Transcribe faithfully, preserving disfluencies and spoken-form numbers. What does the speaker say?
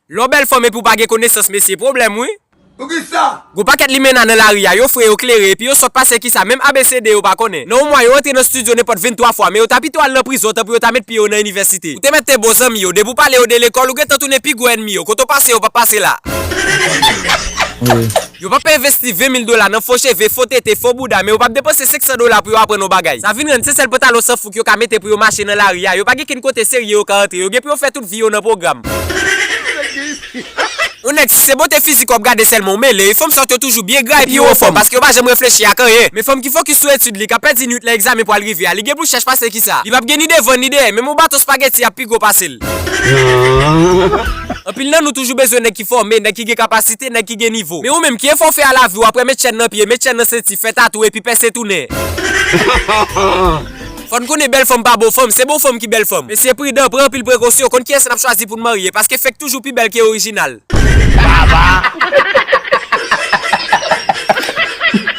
Lè w bèl fanm epi w pa gen konesans, mesye, pwoblèm, wi. Poukisa? Gon pakèt limena nan lari a, yo fre, yo klere, epi yo sòt pase kisa, menm A B C D yo pa konnen. Nan yon mwa, yo antre nan estidyo nenpòt venntwa fwa, men yo ta pito al nan prizon, tan pou yo ta met pye yo nan inivèsite. Ou te mèt te bon zanmi yo, depi w pale yo de lekòl, ou gentan tounen pi gwo ènmi yo, kote w pase, yo p ap pase la. Yo p ap envesti ven mil dola nan fo cheve, fo tete, fo bouda, men yo p ap depanse senk san dola pou yo aprann yon bagay. Sa vin rann se sèl pantalon san fouk yo ka mete pou yo mache nan lari a, yo pa gen kenn kote serye yo ka antre, yo gen pou yo fè tout vi yo nan pwogram. Yon nèg, si se bote fizik w ap gade sèlman, ou mele, e fanm sa yo toujou byen gra epi yo anfòm, paske yo pa janm reflechi ak anyen. Men fanm ki fokis sou etid li, k ap pèdi nwit lè egzamen pral rive a, li gen pou chèch pase kisa. Li p ap gen ni devan ni dèyè, menm yon baton spageti ap pi gwo pase l. Anpil nan nou toujou bezwen nèg ki fòme, nèg ki gen kapasite, nèg ki gen nivo. Men ou menm, ki efò w fè a lavi w apre met chèn nan pye, met chèn nan senti, fè tatou epi pèse tou nen? Fò n konnen bèl fanm pa bon fanm, se bon fanm ki bèl fanm. Mesye, pridan, pran anpil prekosyon, konn kiyès n ap chwazi pou n marye, paske fake toujou pi bèl ke orijinal.